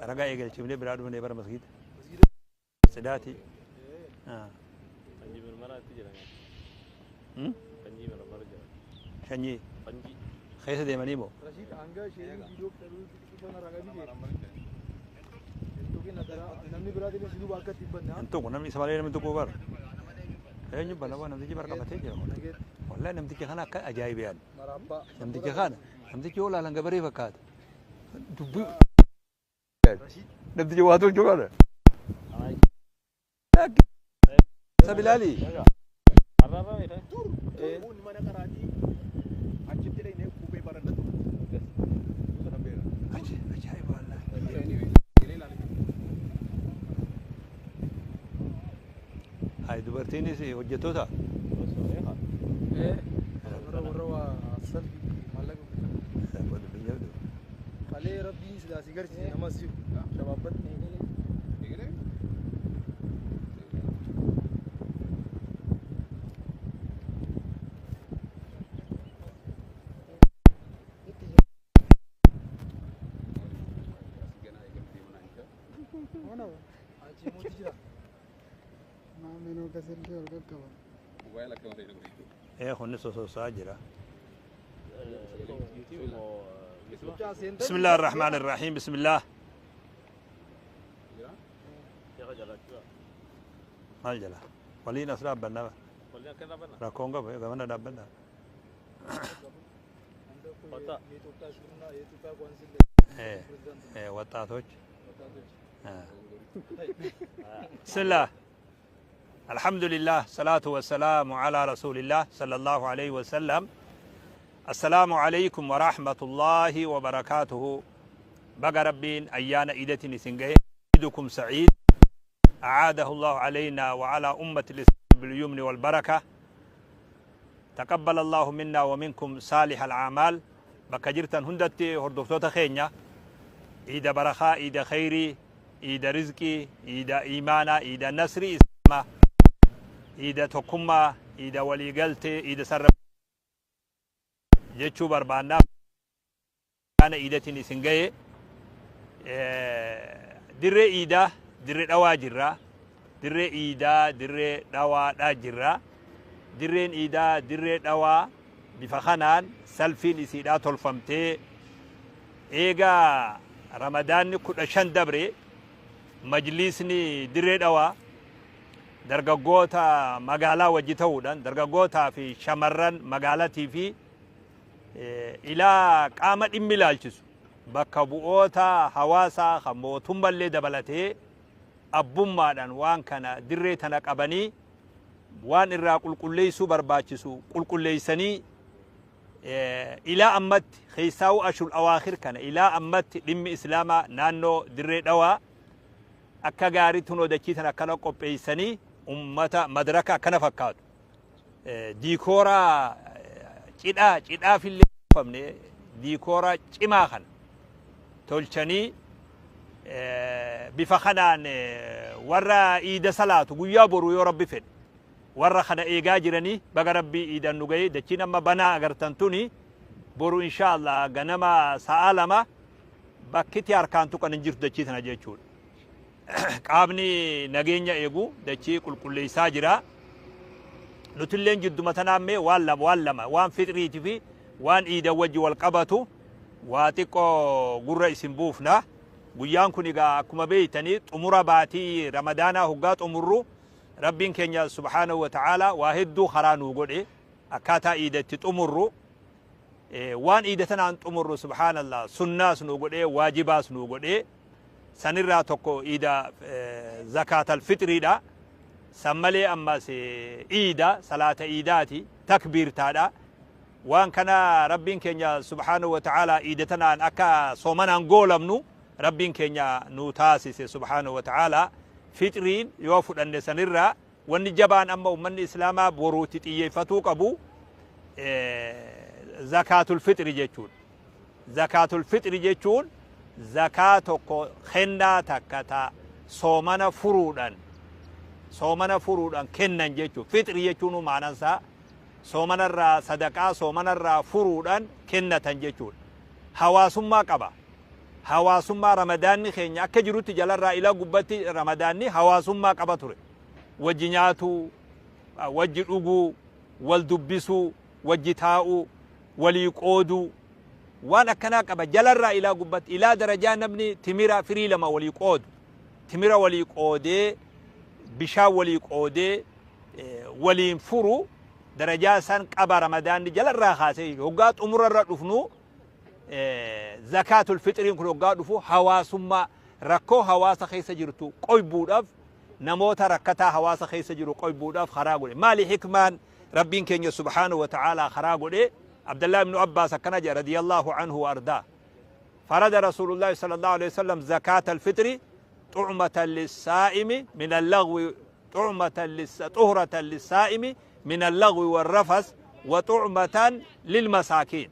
Xaragaa eegalchifnee biraa dhufnee bara masgiida. Sidaati. Fanjii mirmaraatti jedhama. Fanjii mirmara jedhama. Shanyii Fanjii. keessa deemanii moo? Rashid hanga isheen viidiyoo xixiqqoo narraa qabdi namni biraatiin si duuba akka itti banne Hin tuqu namni isa malee namni tuquu bara. Eenyu bala waan namtichi bara qabatee jira. Wallahi namtichi kana akka ajaa'iba yaadne. Marabbaa. Namtichi kana namtichi yoo ilaalan gabaree fakkaata. Dubbii namtichi waa tolchuu kana. Isa Bilaali. Arraarraa meeqa? Kun mana qaraatii achitti dhaqnee qubee baranna ture. Ajaa'iba wallahi. Hay dubartiinis hojjettoota. Osoo eegaa. Warra warra waa salphii maallaqa qalee rabbiin silaa si garsiise namas jiru shabaabbat. Achi mootii jira. Maamiloo gazellee ol qaqqaba. Ee kunni sosoosaa jira. YouTube moo YouTube? بسم الله الرحمن الرحيم بسم الله Sheekha jalaachuu. maal jala waliin as dhaabbanna Waliin akka dhaabbanna. rakkoon qabu gamana dhaabbanna Qotaa. የኢትዮጵያ ሽሩና የኢትዮጵያ ኳንስል ፕሬዚዳንት ወጣቶች ወጣቶች بسم الله الحمد لله الصلاة والسلام على رسول الله صلى الله عليه وسلم السلام عليكم ورحمة الله وبركاته بقى ربين أيان إيدتني سنجي عيدكم سعيد أعاده الله علينا وعلى أمة الإسلام باليمن والبركة تقبل الله منا ومنكم صالح الأعمال بكجرتا هندتي هردفتوتا خينيا إيدا برخاء إيدا خيري إيدا رزقي إيدا إيمانا إيدا نصري إسلاما إيدا تقمة إيدا وليقلتي إيدا سر جتشو بربانا أنا إيدتني سنجي dirree iidaa dirree dhawaa jirra dirree iidaa dirree dhawaadhaa jirra dirreen iidaa dirree dhawaa bifa kanaan salfiin isiidhaa tolfamtee eegaa ramadaanni 15 dabre majliisni dirree dhawaa dargaggoota magaalaa wajji ta'uudhaan dargaggootaa fi shamarran magaalatii fi ilaa qaama dhimmi ilaalchisu bakka bu'oota hawaasaa kan mootummallee dabalatee abbummaadhaan waan kana dirree tana qabanii waan irraa qulqulleessuu barbaachisu qulqulleessanii ilaa ammatti keessaa'u ashul awaakhir kana ilaa ammatti dhimmi islaamaa naannoo dirree dhawaa akka gaariitti hunoo dachii tana akkana qopheessanii ummata madraka akkana fakkaatu. Diikooraa cidhaa cidhaafillee tolfamne diikoora cimaa kana tolchanii bifa kanaan warra iida salaatu guyyaa boru yoo rabbi fedhe warra kana eegaa jiranii baga rabbii iidan nu ga'e dachiin amma banaa agartan tuni boru insha Allah ganama sa'a 2 bakkitti harkaan tuqan hin jirtu dachii tana jechuudha. Qaamni nageenya eegu dachii qulqulleessaa jira. Nutilleen jidduma tanaammee waan lama waan lama waan fixriitii fi waan iidan wajji wal qabatu waa xiqqoo gurra isin buufna. Guyyaan kun egaa akkuma beeytanii xumura baatii ramadaanaa hoggaa xumurru rabbiin keenya subhaanahu wa ta'aalaa waa hedduu karaa nuu godhe akkaataa iidatti xumurru waan iida tanaan xumurru subhaanallah sunnaas nuu godhe waajibaas nuu godhe sanirraa tokko iida zakaatal fixriidha. San malee ammas iida salaata iidaati takbiirtaadha. Waan kana rabbiin keenya subhaanahu wa ta'aalaa iida tanaan akka soomanaan goolamnu rabbiin keenya nu taasise subhaanahu wa ta'aalaa fixriin yoo fudhanne sanirraa wanni jabaan amma ummanni islaamaa boruutti xiyyeeffatuu qabu zakaatul fixri jechuudha. Zakaatul fixri jechuun zakaa tokko kennaa takka ta soomana furuudhaan soomana furuudhaan kennan jechuudha. Fixri jechuun maanaan isaa soomanarraa sadaqaa soomanarraa furuudhaan kennatan jechuudha. Hawaasummaa qaba. Hawaasummaa Ramadaanni keenya akka jirutti jalarraa ilaa gubbatti Ramadaanni hawaasummaa qaba ture. Wajji nyaatuu, wajji dhuguu, wal dubbisuu, wajji taa'uu, walii qooduu, waan akkanaa qaba jalarraa ilaa gubbatti, ilaa darajaa namni timira firii lama walii qoodu, timira walii qoodee, bishaan walii qoodee, waliin furu darajaa san qaba Ramadaanni jalarraa kaasee. Hoggaa xumurarra dhufnu, zakaatul fixriin kun hoggaa dhufu hawaasummaa, rakkoo hawaasa keessa jirtu qoybuudhaaf, namoota rakkataa hawaasa keessa jiru qoybuudhaaf karaa godhe. Maali hikmaan Rabbiin keenya subhaanahu wa ta'aalaa karaa godhe? Abdallah ibnu Abbaas akkana jedha, radiyallahu anhu wa ardaa: farada Rasuulullahi sallallahu alaihi wasallam zakaata alfixri tu'matan lissaa'imi min allagwi, tu'matan tuhratan lissaa'imi min allagwi warrafas wa tu'matan lilmasaakiin.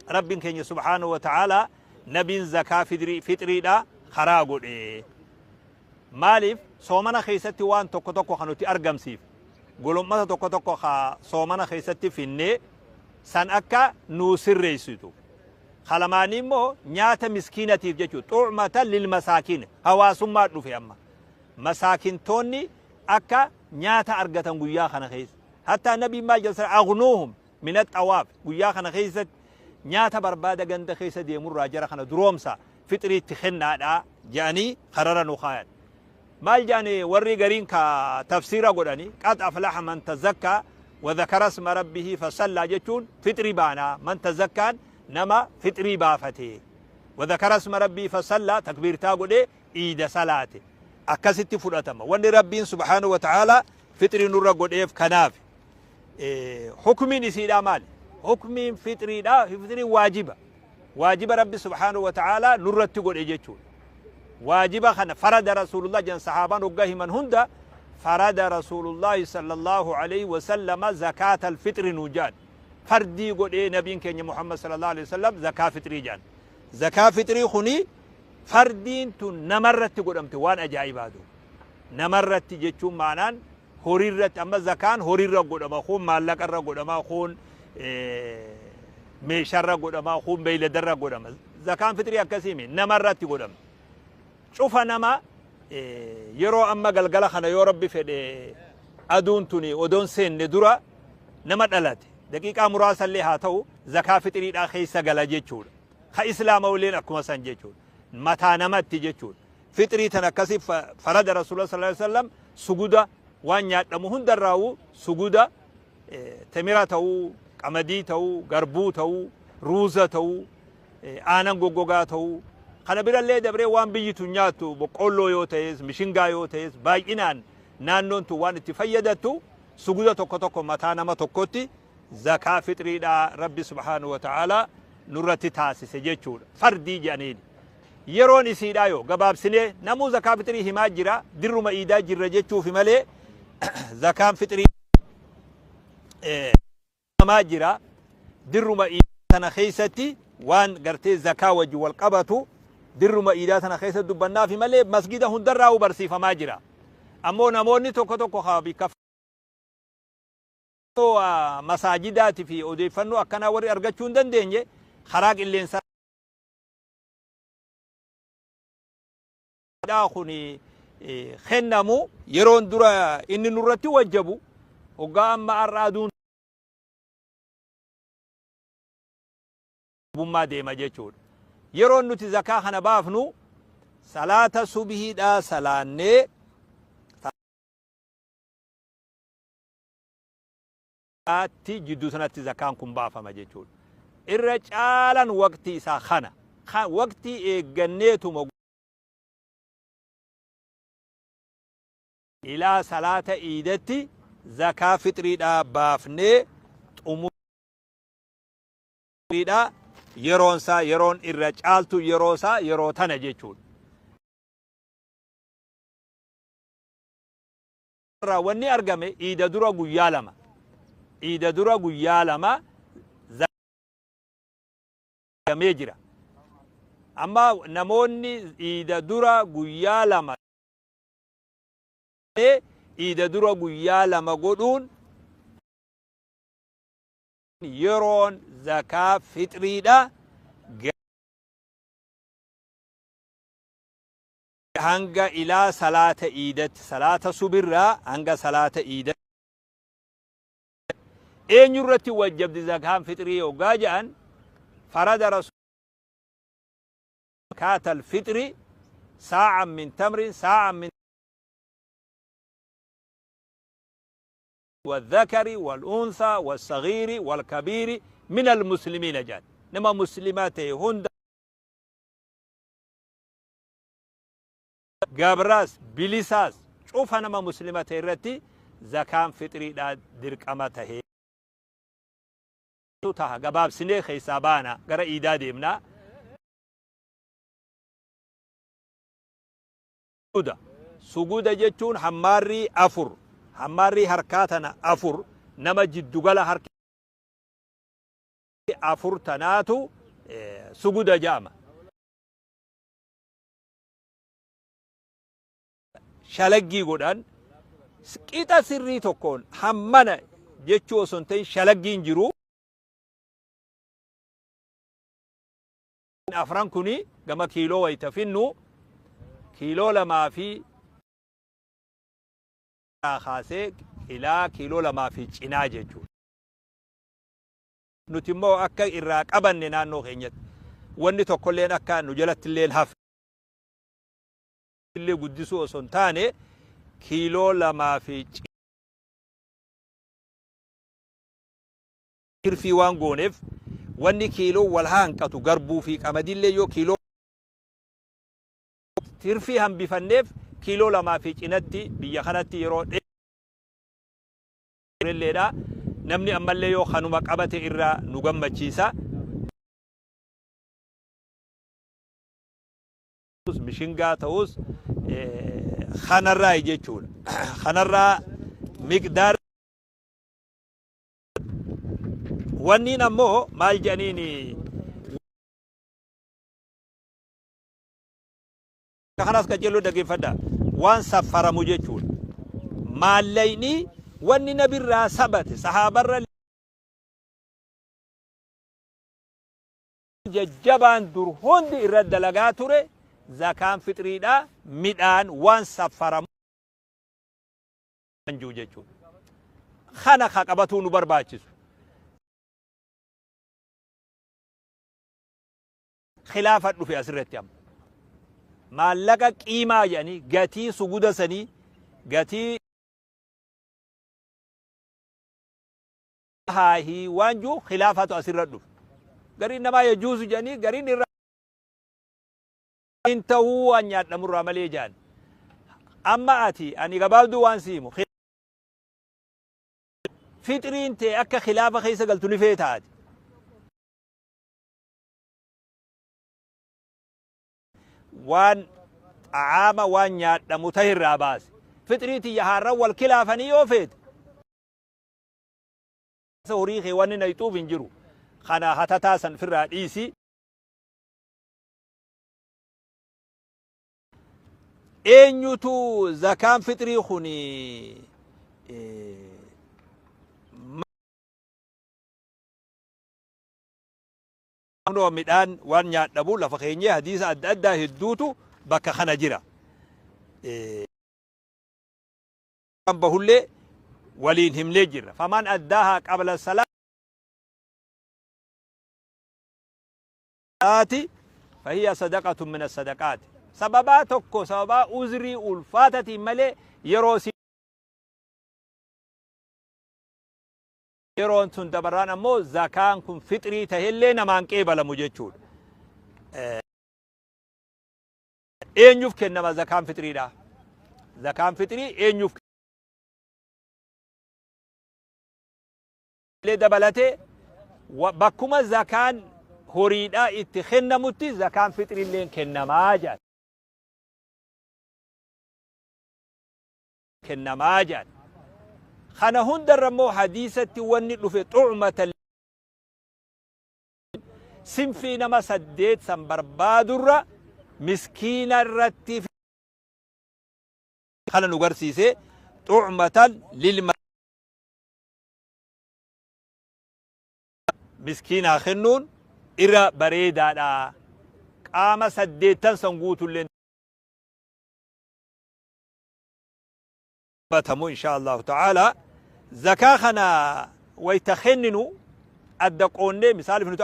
Rabbiin keenya subhaanahu wa ta'aalaa, nabiin zakaa fixriidha karaa godhe. Maaliif? Soomana keessatti waan tokko tokko kan nuti argamsiif, golommata tokko tokko ka soomana keessatti finnee san akka nuu sirreessitu. Kalamaanii immoo nyaata miskiinatiif jechuudha. Tu'matan lilmasaakiin, hawaasummaa dhufe. Amma masaakintoonni akka nyaata argatan guyyaa kana keessa. Hattaa nabiin maal jedhan? Agnuuhum min axawaaf, guyyaa kana keessatti nyaata barbaada ganda keessa deemurraa jara kana duroomsa, fixriitti kennaadha jedhanii karara nu kaayan. Maal jedhani warri gariin ka tafsiira godhani? Qad aflaha man tazakkaa wa dhakara isma rabbihi fasallaa jechuun fixrii baanaa. Man tazakkaan nama fixrii baafate, wa dhakara isma rabbihi fasallaa, takbiirtaa godhee iida salaate, akkasitti fudhatama. Wanni Rabbiin subhaanahu wa ta'aalaa fixrii nurra godheef kanaaf. Hukmiin isiidhaa maali? Hukmiin fixriidha, fixriin waajiba, waajiba Rabbi subhaanahu wa ta'aalaa nurratti godhe jechuudha. Waajiba kana farada Rasuulullah jedhan sahaabaan hoggaa himan hunda. Farada Rasuulullahi sallallahu alaihi wasallama zakaata alfixri nuu jedhan. Fardii godhee nabiin keenya Muhammad sallallahu alaihi wasallam zakaa fixrii jedhan. Zakaa fixrii kuni fardiin tun namarratti godhamte. Waan ajaa'ibaatu, namarratti jechuun maanaan horiirratti. Amma zakaan horiirra godhama, kun maallaqarra godhama, kun meeshaarra godhama, kun beeyladarra godhama. Zakaan fixrii akkasiimi, namarratti godhama, cufa nama. Yeroo amma galgala kana, yoo Rabbi fedhe, aduun tuni odoon seenne dura nama dhalate daqiiqaa muraasallee haa ta'u zakaa fixriidhaa keessa gala jechuudha. Ka islaama waliin akkuma san jechuudha, mataa namatti jechuudha. Fixrii tan akkasi farada Rasuula sallallahu alaihi wasallam. Suguda waan nyaadhamu hundarraa'u, suguda temira ta'uu, qamadii ta'uu, garbuu ta'uu, ruuza ta'uu, aanan goggogaa ta'uu, kana birallee dabree waan biyyi tun nyaattu boqqoolloo yoo ta'es, mishingaa yoo ta'es, baay'inaan naannoon tun waan itti fayyadattu suguda tokko tokko mataa nama tokkotti zakaa fixriidhaa Rabbi subhaanahu wa ta'aalaa nurratti taasise jechuudha. Fardii jedhaniini. Yeroon isiidhaa yoo gabaabsinee, namuu zakaa fixrii himaa jira, dirruma iidaa jirra jechuufi malee zakaan fixrii himaa jira. Dirruma iidaa tana keessatti waan gartee zakaa wajji wal qabatu dirruma iidaa tana keessatti dubbannaafi malee masgida hundarraa barsiifamaa jira. Ammoo namoonni tokko tokko haa bikka masaajidaati fi odeeffannoo akkanaa warri argachuu hin dandeenye karaa qilleensaa kun kennamu. Yeroon dura inni nurratti wajjabu hoggaa amma har'a aduun bummaa deema jechuudha. Yeroon nuti zakaa kana baafnu salaata subhiidhaa salaannee tti jidduu sanatti zakaan kun baafama jechuudha. Irra caalan waqtii isaa kana. Waqtii eegganneetuma ilaa salaata iidatti zakaa fixriidhaa baafnee xumuriidha. Yeroon isaa, yeroon irra caaltu yeroo isaa yeroo tana jechuudha. Irraa wanni argame iida dura guyyaa 2, iida dura guyyaa 2 argamee jira. Amma namoonni iida dura guyyaa 2, iida dura guyyaa 2 godhuun yeroon zakaa fixriidha. Hanga ilaa salaata iidatti, salaata subirraa hanga salaata iidatti. Eenyu irratti wajjabdi zakaan fixrii hoggaa jedhan? Farada rasul zakaata alfixri saa'an min tamrin, saa'an min والذكر والأنثى والصغير والكبير من المسلمين جان نما مسلمات هند gabraas bilisaas cufa nama muslima ta'e irratti zakaan fixriidhaa dirqama tahee taha. Gabaabsinee keessaa baana, gara iidaa deemnaa. Suguda, suguda jechuun hammaarrii afur, hammaarrii harkaa tana afur, nama jiddugala harki afur tanaatu suguda ja'ama. Shalaggii godhan qixa sirrii tokkoon hammana jechuu osoo hin ta'in shalaggiin jiru. Afran kuni gama kiiloo wayita finnu kiiloo 2 fi kaasee ilaa kiiloo 2 fi cinaa jechuudha. Nuti immoo akka irraa qabanne naannoo keenyatti wanni tokkolleen akka nu jalatti illeen hafe illee guddisuu osoo hin taane kiiloo 2 fi tirfii waan gooneef, wanni kiiloo wal hanqatu garbuu fi qamadiillee yoo kiiloo tirfii hambifanneef kiiloo 2 fi cinatti biyya kanatti yeroo dheerelleedha. Namni ammallee yoo kanuma qabate irraa nu gammachiisa. Mishingaa ta'us kanarraa jechuudha. Kanarraa miqdaar wanniin ammoo maal jedhaniin kanas qajeeloo dhaggeeffadha, waan saffaramu jechuudha. Maallayni wanni nabirraa sabate, sahaabarra jajjabaan dur hundi irra dalagaa ture, zakaan fixriidha midhaan waan saffaramu jiru jechuudha. Kana ka qabatuu nu barbaachisu. Khilaafa dhufe asirratti amma. Maallaqa qiimaa jedhanii gatii suguda sanii, gatii haahii waan jiru khilaafatu asirra dhufe. Gariin namaa yajuuzu jedhanii, gariin irra hin ta'uu waan nyaadhamurraa malee jedhan. Amma ati ani gabaabduu waan si himu, fixriin ta'e akka khilaafa keessa galtu ni feetaati. Waan xa'aama, waan nyaadhamu ta'e irraa baase. Fixrii tiyya haarran wal kilaafanii yoo feete horii kee wanni nayxuuf hin jiru. Kana hatataa san firraa dhiisi. Eenyutu zakaan fixrii kun kunoo midhaan waan nyaadhamu lafa keenyee hadiisa adda addaa hedduutu bakka kana jira. Waan bahullee waliin himnee jirra. Faman addaahaa qabla salaati fahiya sadaqatun min as-sadaqaati. Sababaa tokko, sababaa uzrii ulfaatatiin malee, yeroo yeroon sun dabarraan ammoo zakaan kun fixrii tahellee namaan qeebalamu jechuudha. Eenyuuf kennama zakaan fixriidha? Zakaan fixrii eenyuuf illee dabalatee bakkuma zakaan horiidhaa itti kennamutti zakaan fixriilleen kennamaa jedhan. Kennamaa jedhan. Kana hundarra immoo hadiisatti wanni dhufe xu'mata sinfii nama saddeet san barbaadurra miskiina irratti kana nu garsiise, xu'matan lilma miskiinaa kennuun irra bareedaadha. Qaama saddeettan san guutullee Batamu insha Allahu ta'ala zakaa kana wayta kenninu adda qoonnee, misaaliif nuti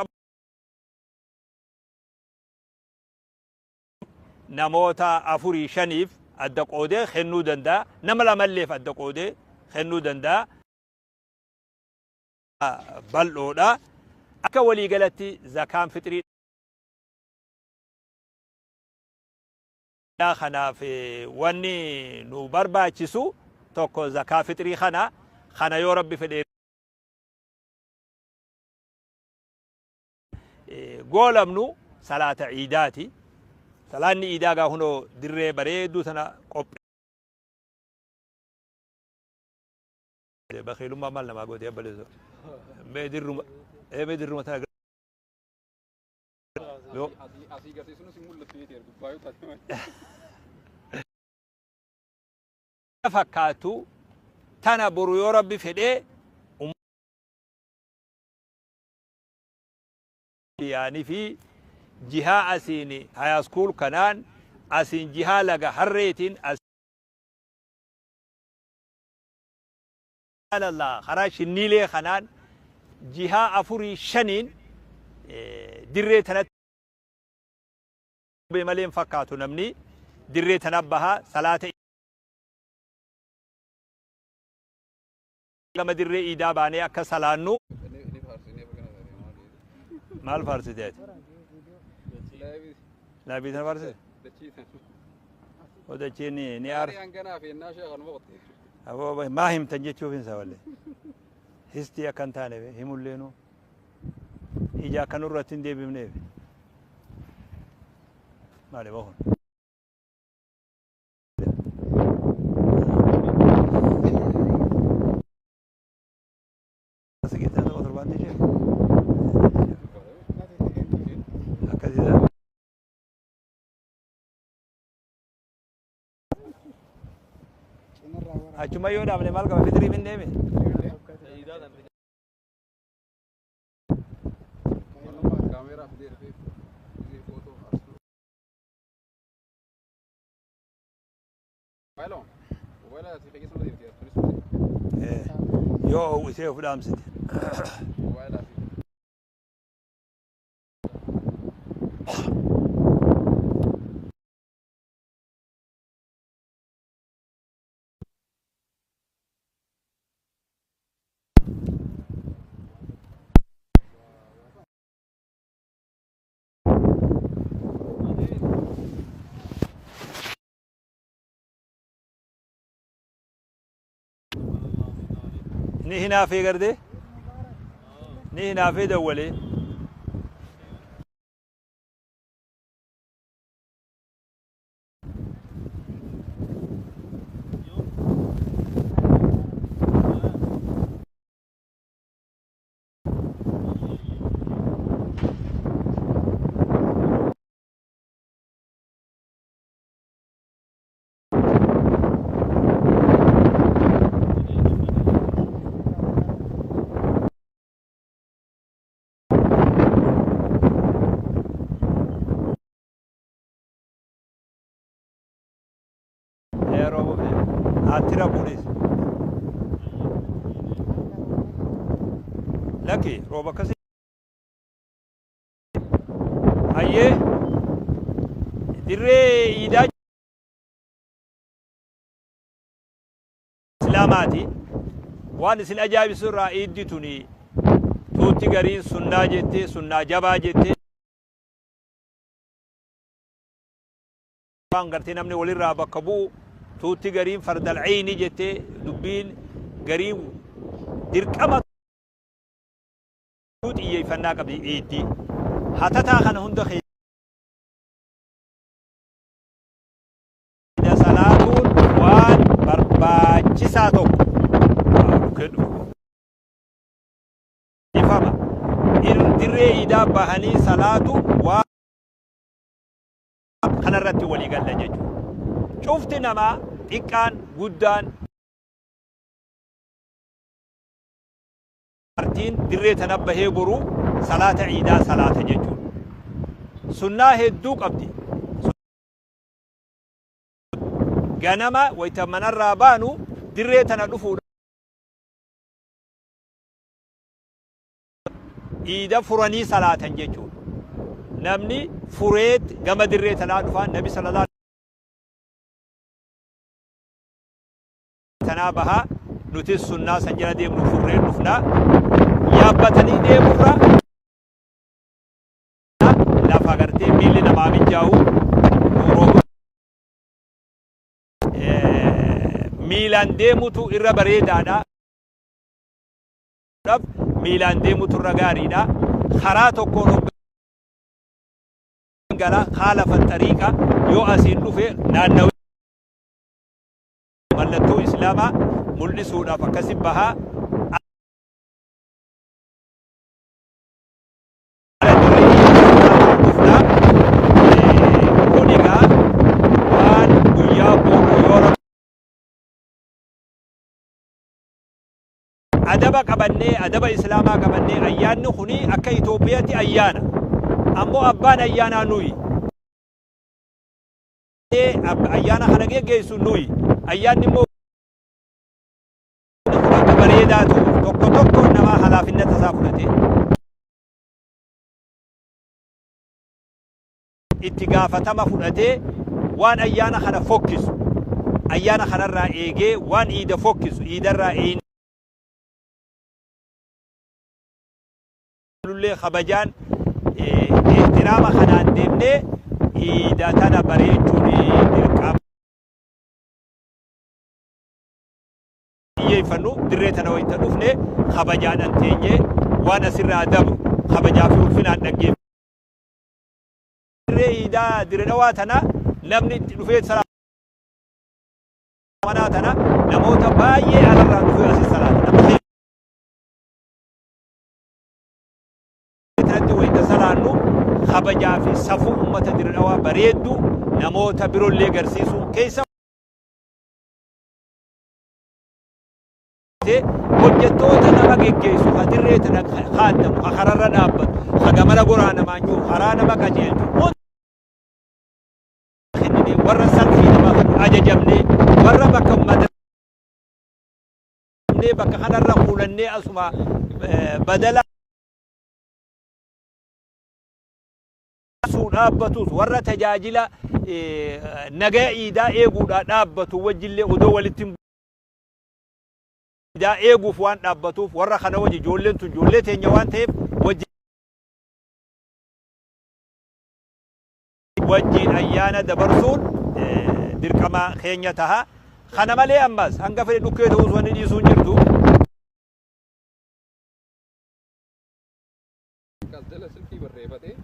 namoota afurii shaniif adda qoodee kennuu danda'a, nama lamalleef adda qoodee kennuu danda'a. Bal'oodha. Akka waliigalatti zakaan fixrii kanaaf wanni nu barbaachisu tokko zakaa fixrii kana yoo Rabbi fedhe goolabnu salaata iidaati. Salaanni iidaa gaa hunoo dirree bareedduu tana qophee. Bakiilummaa maal namaa goote abbaleessoo? Mee dirruma mee dirruma tana yoo Asii garsiisuun si mul'attu jechuudha, gubbaa yoo taate malee. Fakkaatu tana boru yoo Rabbi fedhee yaani fi jihaa asiin hayaskuul kanaan asiin jihaa laga harreetiin as Allah karaa shinniilee kanaan jihaa afurii shaniin dirree tanatti malee hin fakkaatu. Namni dirree tana bahaa salaata gama dirree iidaa baanee akka salaannu. Inni faarsinee bakka kana. Maal faarsite ati? Laabii tana faarsite? Dachiisan. Odachiin ni aar. Hanganaa fi ennaa ishee kanuma qotte. Aboo maa himtan jechuuf hin saballe. Histii akka hin taane himulleenu ija akka nurratti hin deebifneef. Maali bahun? Akkasii. Cinarraa waraabaa. Achuma yoo dhaabne maal qaba, fixrii finneeme? Kaameeraa fidee dhufee footoo arsuu. Mobaayiloo. Mobaayila asii keessa deemti tunis. Yoo hawwisee of dhaamsite. Mobaayila asii. Ni hinaafee gardee? Ni hinaafee dawwalee? Yeroo ati rabuunis lakki rooba akkasii. Hayyee, dirree iidaa islaamaati. Waan isin ajaa'ibsu irraa iiddi tuni tuutti gariin sunnaa jettee, sunnaa jabaa jettee, waan gartee namni walirraa bakka bu'u, tuutti gariin fardal ceyni jettee, dubbiin gariin dirqama xiyyeeffannaa qabdi. Iiddi hatataa kana hunda keessa salaatuun waan barbaachisaa tokko ifama. Dirree iidaa bahanii salaatu waan kanarratti walii galla jechuudha. Cufti namaa, xiqqaan guddaan artiin dirree tana bahee boru salaata iidaa salaata jechuudha. Sunnaa hedduu qabdi. Ganama wayta manarraa baanu Dirree tana dhufuudha iida furanii salaatan jechuudha. Namni fureet gama dirree tanaa dhufaa, nabi sallallahu tanaa bahaa. Nutis sunnaa san jala deemnu, furreen dhufnaa. Yaabbatanii deemurra lafa gartee miilli namaa mijaa'u, rooba, miilaan deemutu irra bareedaadha. Miilaan deemutu irra gaariidha. Karaa tokkoon gala haala faxariiqa yoo asiin dhufe naannawee mallattoo islaamaa mul'isuudhaaf akkasi bahaa. Ala dirree dhufnaa. Kun egaa waan guyyaa boru yoo adaba qabannee, adaba islaamaa qabannee, ayyaanni kuni akka Itoophiyaatti ayyaana. Ammoo abbaan ayyaanaa nuyi. Ayyaana kana geggeessu nuyi. Ayyaanni immoo kun akka bareedaa ta'u tokko tokko namaa halaafinnata isaa fudhate itti gaafatama fudhatee, waan ayyaana kana fokkisu ayyaana kanarraa eegee, waan iida fokkisu iidarraa eeynullee kabajaan ihtiraama kanaan deemnee iida tana bareechuun dirqama. Xiyyeeffannu dirree tana wayita dhufne kabajaadhaan teenyee waan asirraa dabru kabajaa fi ulfinaan dhaggeeffannu. Dirree iidaa Dire Dhawaa tana namni itti dhufee manaa tana namoota baay'ee alarraa dhufee asi salaata. Nama tanatti wayita salaannu kabajaa fi safuu ummata Dire Dhawaa bareeddu namoota birollee garsiisuu keessa hojjettoota nama geggeessu, ka dirree tana kaaddamu, ka kararra dhaabbatu, ka gamana goraa namaan jiru, karaa nama qajeelchu kennine, warra salfii nama ajajamne, warra bakka madamne, bakka kanarra kuulannee asuma badala suu dhaabbatus, warra tajaajila nagaya iidaa eeguudhaa dhaabbatu wajjillee odoo walitti iidaa eeguuf waan dhaabbatuuf, warra kana wajji ijoolleen tun ijoollee teenya waan ta'eef wajjiin ayyaana dabarsuun dirqama keenya taha. Kana malee ammas hanga fedhe dhukkee ta'us wanni dhiisuun jirtu. Galtela silkii barreeffatee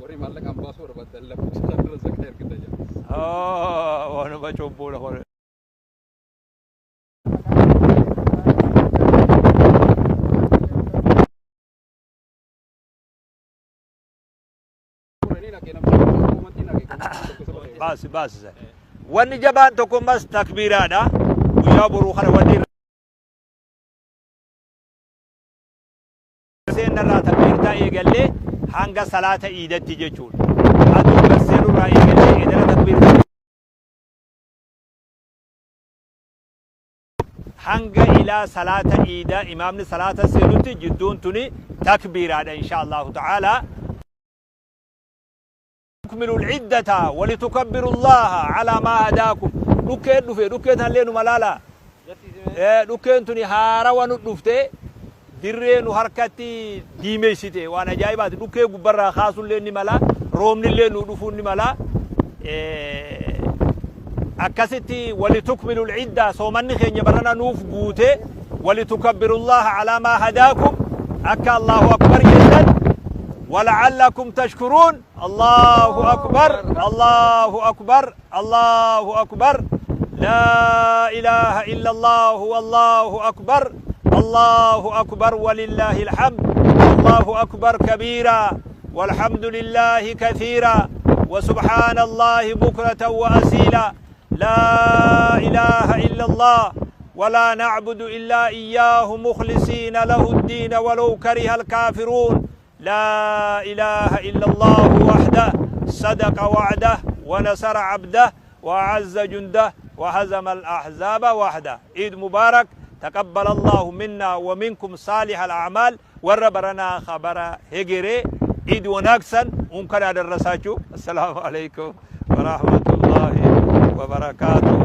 warri maallaqaan baasuu barbaadan lakkoofsa irra zakaa ergita jedha. Waanuma cubbuudha kun. Baasi baasi. Wanni jabaan tokko ammas takbiiraadha. Guyyaa boruu kana wanni seennarraa takbiirtaa eegallee hanga salaata iidatti jechuudha. Aduun gad seenurraa eegallee edana takbiirtaa hanga ilaa salaata iidaa imaamni salaata seenutti jidduun tuni takbiiraadha insha Allahu ta'ala. Tukmilu al-iddata walitukabbiru Allaha ala ma hadaakum. Dhukkeen dhufe, dhukkee tanallee numa laala. Dhukkeen tuni haarawa nu dhufte, dirree nu harkatti diimeessite. Waan ajaa'ibaati. Dhukkee gubbarraa kaasullee ni mala, roobnillee nu dhufuu ni mala. Akkasitti walitukmilu al-idda, soomanni keenya barana nuuf guute, walitukabbiru Allaha ala ma hadaakum, akka Allahu akbar jettan, wala'allakum tashkuruun. Allahu akbar, Allahu akbar, Allahu akbar, laa ilaaha illa Allah, wallahu akbar, Allahu akbar, walillahi alhamd, Allahu akbar kabiira, والحمد لله كثيرا، وسبحان الله بكرة وأسيلا. لا إله إلا الله ولا نعبد إلا إياه مخلصين له الدين ولو كره الكافرون. لا إله إلا الله وحده، صدق وعده ونصر عبده وأعز جنده. وهزم الأحزاب وحده. عيد مبارك، تقبل الله منا ومنكم صالح الأعمال. Warra baranaa kabara hegeree عيد wanaagsan እንኳን አደረሳችሁ. السلام عليكم ورحمة الله وبركاته.